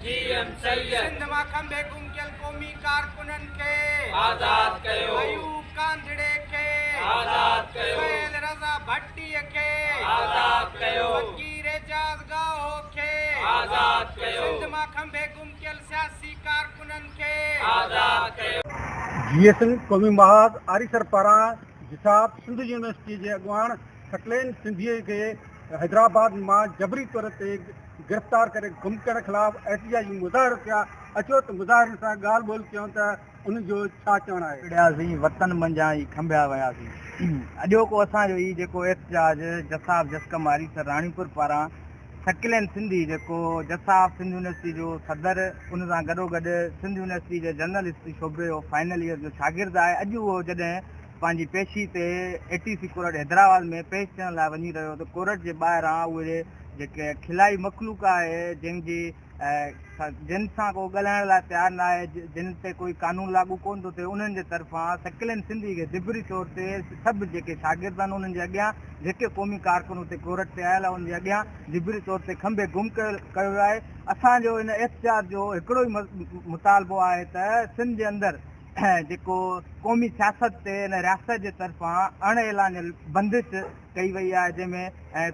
جي ايم سيد. سنڌ مان کنڀي گم ڪيل قومي ڪارڪنن کي آزاد ڪيو. ايوب ڪانڌڙي کي آزاد ڪيو. سهيل رضا ڀٽيء کي آزاد ڪيو. فقير اعجاز ڳاهو کي آزاد ڪيو. سنڌ مان کنڀي گم ڪيل سياسي ڪارڪنن کي آزاد ڪيو. جي ايس اين قومي محاذ آريسر پاران جساف سنڌ يونيورسٽي جي اڳواڻ ثقلين سنڌيء کي حيدرآباد مان جبري طور تي گرفتار ڪري گم ڪرڻ خلاف احتجاجي مظاهرو ڪيا. اچو ته مظاهرين سان ڳالهه ٻولهه ڪيون ته انهن جو ڇا چوڻ آهي. وڙهياسين وطن منجهان ئي کنڀيا وياسين. اڄوڪو اسان جو هي جيڪو احتجاج جساف جسقم آريسر راڻيپور پاران ثقلين سنڌي جيڪو جساف سنڌ يونيورسٽي جو صدر ان سان گڏوگڏ سنڌ يونيورسٽي جي جنرل هسٽري شعبي جو فائنل ايئر جو شاگرد آهي، اڄ اهو جڏهن پنهنجي پيشي تي A T C court Hyderabad ۾ پيش ٿيڻ لاء وڃي رهيو ته ڪورٽ جي ٻاهران اهي جيڪي خلائي مخلوق آهي جن جي جن سان ڪو ڳالهائڻ لاء تيار نه آهي، جن تي ڪوئي قانون لاڳو ڪونه ٿو ٿئي، انهن جي طرفان ثقلين سنڌي کي جبري طور تي سڀ جيڪي شاگرد آهن انهن جي اڳيان جيڪي قومي ڪارڪن اتي ڪورٽ تي آيل آهن انهن جي اڳيان جبري طور تي کنڀي گم ڪيو ويو آهي. اسان جو ان احتجاج جو هڪڙو ئي مطالبو آهي ته سنڌ جي اندر جيڪو قومي سياست تي ان رياست جي طرفان اڻ اعلانيل بندش ڪئي وئي آهي، جنهن ۾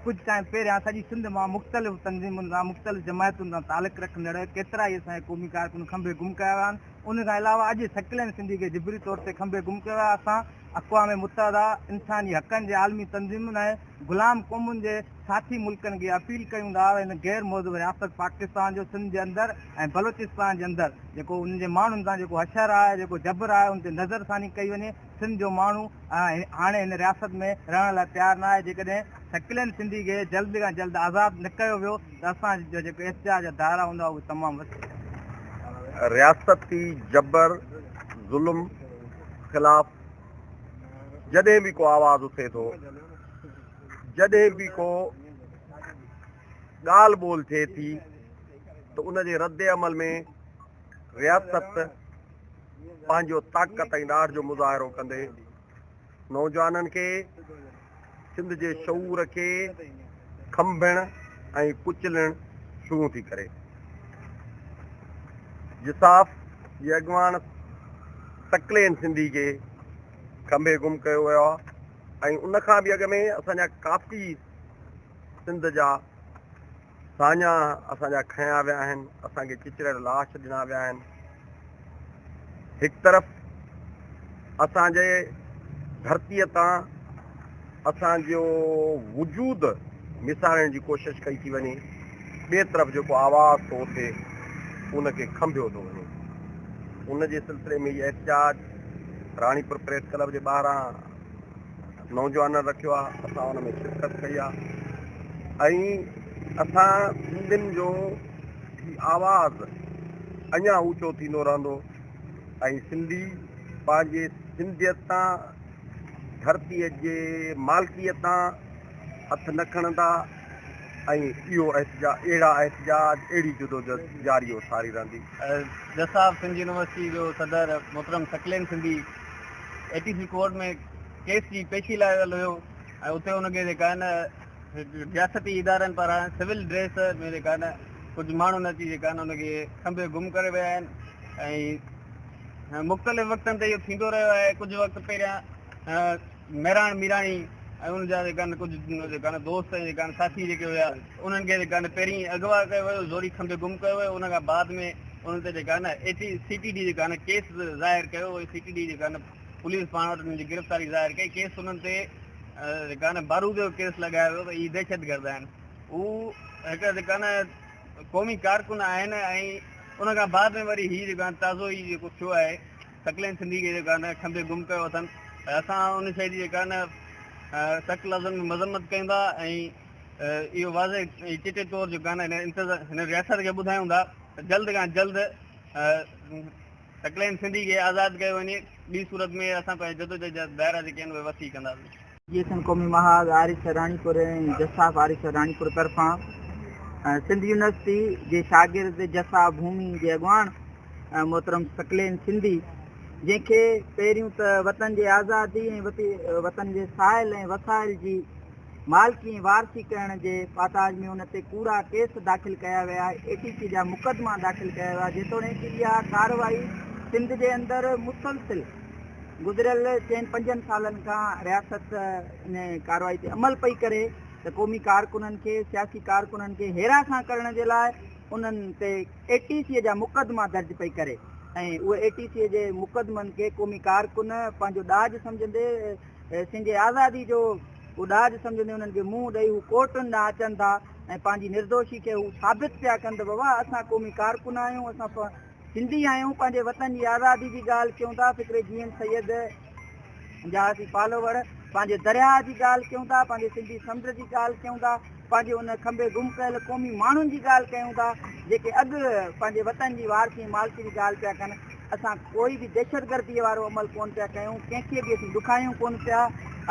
ڪجهه ٽائيم پهريان سڄي سنڌ مان مختلف تنظيمن سان مختلف جماعتن سان تعلق رکندڙ ڪيترائي اسان جا قومي ڪارڪن کنڀي گم ڪيا ويا آهن. ان کان علاوه اڄ ثقلين سنڌي کي جبري طور تي کنڀي گم ڪيو ويو آهي. اسان اقوام متحده، انساني حقن جي عالمي تنظيمن ۽ غلام قومن جي ساٿي ملڪن کي اپيل ڪيون ٿا ته هن غير مهذب رياست پاڪستان جو سنڌ جي اندر ۽ بلوچستان جي اندر جيڪو انهن جي ماڻهن سان جيڪو حشر آهي، جيڪو جبر آهي، ان تي نظر ثاني ڪئي وڃي. سنڌ جو ماڻهو هاڻي هن رياست ۾ رهڻ لاء تيار نه آهي. جيڪڏهن ثقلين سنڌي کي جلد کان جلد آزاد نه ڪيو ويو ته اسان جو جيڪو احتجاج جا دائرا هوندا اهي تمام وسيع. رياستي جبر ظلم خلاف جڏهن به ڪو آواز اٿي ٿو، جڏهن به ڪو ڳالهه ٻولهه ٿئي ٿي ته ان جي رد عمل ۾ رياست پنهنجو طاقت ۽ ڏاڍ جو مظاهرو ڪندي نوجوانن کي سنڌ جي شعور کي کنڀڻ ۽ ڪچلڻ شروع ٿي ڪري. جساف جي اڳواڻ ثقلين سنڌي کي کنڀي گم ڪيو ويو آهي ۽ ان کان به اڳ ۾ اسان جا ڪافي سنڌ جا ساڃاهه اسان جا کنيا ويا آهن، اسان کي چچريل لاش ڏنا ويا آهن. هڪ طرف اسان جي ڌرتيء تان اسان جو وجود ميسارڻ جي ڪوشش ڪئي ٿي وڃي، ٻئي طرف جيڪو آواز ٿو اٿي ان کي کنڀيو ٿو وڃي. ان جي سلسلي ۾ هي احتجاج راڻيپور پريس ڪلب جي ٻاهران نوجوانن رکيو آ، اسان ان ۾ شرڪت ڪئي آ ۽ اسان سنڌين جو هي آواز اڃا اوچو ٿيندو رهندو ۽ سنڌي پنهنجي سنڌيت تان ڌرتيء جي مالڪيء تان هٿ نه کڻندا ۽ اهو احتجاج اهڙا احتجاج اهڙي جدوجهد جاري و ساري رهندي. جساف سنڌ يونيورسٽي جو صدر محترم Saqlain Sindhi A T C court ۾ case جي پيشي لاء ويل هيو ۽ اتي ان کي جيڪا آهي نه رياستي ادارن پاران سول ڊريس ۾ جيڪا آهي نه ڪجهه ماڻهن اچي جيڪا آهي نه ان کي کنڀي گم ڪري ويا آهن ۽ مختلف وقتن تي اهو ٿيندو رهيو آهي. ڪجهه وقت پهريان مهراڻ ميراڻي ۽ ان جا جيڪا آهن ڪجهه جيڪا آهن دوست ۽ جيڪا آهن ساٿي جيڪي هيا انهن کي جيڪا آهن پهرين اغوا ڪيو ويو، زوري کنڀي گم ڪيو ويو، ان کان بعد ۾ انهن تي جيڪا آهن اي ٽي سي ٽي ڊي جيڪا آهن ڪيس ظاهر ڪيو ۽ سي ٽي ڊي جيڪا آهن پوليس پاڻ وٽ انهن جي گرفتاري ظاهر ڪئي. ڪيس انهن تي جيڪا آهن بارود جو ڪيس لڳايو ويو ته اهي دهشتگرد آهن. هو هڪ جيڪا آهن قومي ڪارڪن آهن ۽ ان کان بعد ۾ وري هي جيڪو آهن تازو ئي جيڪو ٿيو آهي ثقلين سنڌي کي جيڪو آهي نه کنڀي گم ڪيو اٿن ۽ اسان ان شيء جي جيڪا آهي نه سخت لفظن ۾ مذمت ڪيون ٿا ۽ اهو واضح ۽ چٽي طور جيڪو آهي نه هن انتظام هن رياست کي ٻڌايون ٿا ته جلد کان جلد ثقلين سنڌي کي آزاد ڪيو وڃي ٻي صورت ۾ اسان پنهنجي جدوجهد جا دائرا جيڪي آهن اهي وسيع ڪنداسين. جي سنڌ قومي محاذ آريسر راڻيپور ۽ جساف آريسر راڻيپور طرفان سنڌ يونيورسٽي جي شاگرد جساف ڀومي جي اڳواڻ محترم ثقلين سنڌي جنهن کي پهريون ته وطن جي آزادي ۽ وطن جي ساحل ۽ وسائل جي مالڪي ۽ وارثي ڪرڻ جي پاتاج ۾ ان تي ڪوڙا ڪيس داخل ڪيا ويا، اي ٽي سي جا مقدما داخل ڪيا ويا، جيتوڻيڪ اها ڪارروائي سنڌ جي اندر مسلسل گذريل چئن پنجن سالن کان رياست ان ڪارروائي تي عمل پئي ڪري ته قومي ڪارڪنن کي، سياسي ڪارڪنن کي هيراسان ڪرڻ جي لاء انهن تي اي ٽي سي جا مقدما درج پئي ڪري ۽ اهي اي ٽي سي جي مقدمن کي قومي ڪارڪن پنهنجو ڏاج سمجهندي سنڌ جي آزادي جو هو ڏاج سمجهندي انهن کي منهن ڏئي هو ڪورٽن ڏانهن اچن ٿا ۽ پنهنجي نردوشي کي هو ثابت پيا ڪن ته بابا اسان قومي ڪارڪن آهيون، اسان سنڌي آهيون، پنهنجي وطن جي آزادي جي ڳالهه ڪيون ٿا، فڪر جي ايم سيد جا اسين فالوور پنهنجي درياهه جي ڳالهه ڪيون ٿا، پنهنجي سنڌي سمنڊ جي ڳالهه ڪيون ٿا، پنهنجي ان کنڀي گم ڪيل قومي ماڻهن جي ڳالهه ڪيون ٿا جيڪي اڳ پنهنجي وطن جي وارثي ۽ مالڪي جي ڳالهه پيا ڪن. اسان ڪوئي به دهشتگرديء وارو عمل ڪونه پيا ڪيون، ڪنهن کي به اسين ڏکايون ڪونه پيا،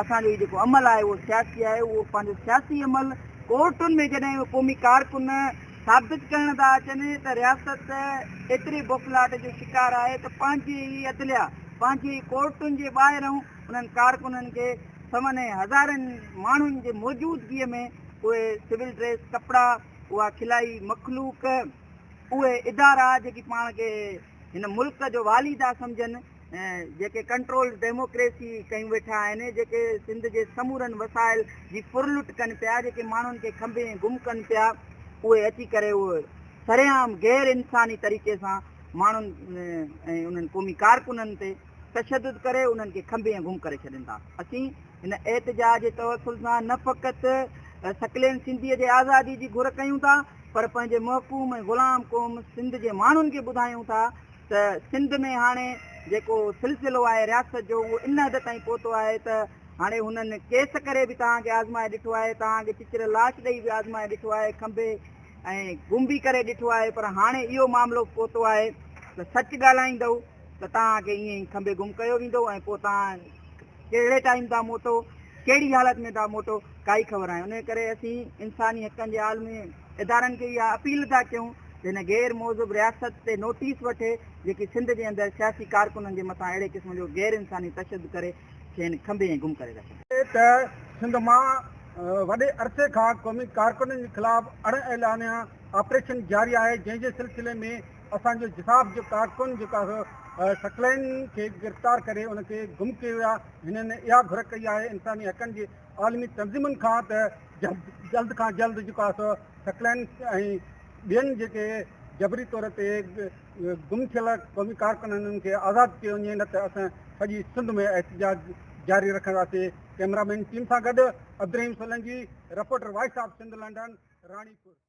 اسان جو هي جيڪو عمل آهي اهو سياسي آهي، اهو پنهنجو سياسي عمل ڪورٽن ۾ جڏهن اهي قومي ڪارڪن ثابت ڪرڻ ٿا اچن ته رياست ايتري بوکلاهٽ جو شڪار آهي ته پنهنجي ئي عدليا، پنهنجي ئي ڪورٽن جي ٻاهرئون انهن ڪارڪنن کي سون ۽ هزارن ماڻهن جي موجودگيء ۾ اهي سول ڊريس ڪپڙا، اها خلائي مخلوق، اهي ادارا جيڪي پاڻ کي هن ملڪ جو والي ٿا سمجهن، جيڪي ڪنٽرولڊ ڊيموڪريسي ڪيون ويٺا آهن، جيڪي سنڌ جي سمورن وسائل جي ڦرلٽ ڪن پيا، جيڪي ماڻهن کي کنڀي ۽ گم ڪن پيا، اهي اچي ڪري اهي سرعام غير انساني طريقي سان ماڻهن ۽ انهن قومي ڪارڪنن تي تشدد ڪري انهن کي کنڀي ۽ گم ڪري ڇڏين ٿا. اسين هن احتجاج جي توسل سان نه فقط ثقلين سنڌيء جي آزادي جي گهر ڪيون ٿا پر پنهنجي محڪوم ۽ غلام قوم سنڌ جي ماڻهن کي ٻڌايون ٿا ته سنڌ ۾ هاڻي جيڪو سلسلو آهي رياست جو اهو ان حد تائين پهتو آهي ته هاڻي هنن ڪيس ڪري به توهان کي آزمائي ڏٺو آهي، توهان کي چچريل لاش ڏئي به آزمائي ڏٺو آهي، کنڀي ۽ گم به ڪري ڏٺو آهي پر هاڻي اهو معاملو پهتو آهي ته سچ ڳالهائيندؤ ته توهان کي ائين ئي کنڀي گم ڪيو ويندو ۽ پوء توهان ڪهڙي ٽائيم ٿا موٽو، ڪهڙي حالت ۾ ٿا موٽو، ڪائي خبر ناهي. انهيء ڪري اسين انساني حقن جي عالمي ادارن کي اها اپيل ٿا ڪيون ته هن غير مهذب رياست تي نوٽيس وٺي جيڪي سنڌ جي اندر سياسي ڪارڪنن جي مٿان اهڙي قسم جو غير انساني تشدد ڪري کين کنڀي ۽ گم ڪري ٿا ڇڏين. ته سنڌ مان وڏي عرصي کان قومي ڪارڪنن جي خلاف اڻ اعلانيا آپريشن جاري آهي جنهن جي سلسلي ۾ اسان جو جساف جو ڪارڪن جيڪو آهي ثقلين کي گرفتار ڪري ان کي گم ڪيو ويو آهي. هنن اها گهر ڪئي آهي انساني حقن جي عالمي تنظيمن کان ته جلد کان جلد جيڪو آهي سو ثقلين ۽ ٻين جيڪي جبري طور تي گم ٿيل قومي ڪارڪن انهن کي آزاد ڪيو وڃي نه ته اسان سڄي سنڌ ۾ احتجاج جاري رکنداسين. ڪئميرا مين ٽيم سان گڏ Abdulrahim Solangi, reporter voice of Sindh London, Ranipur.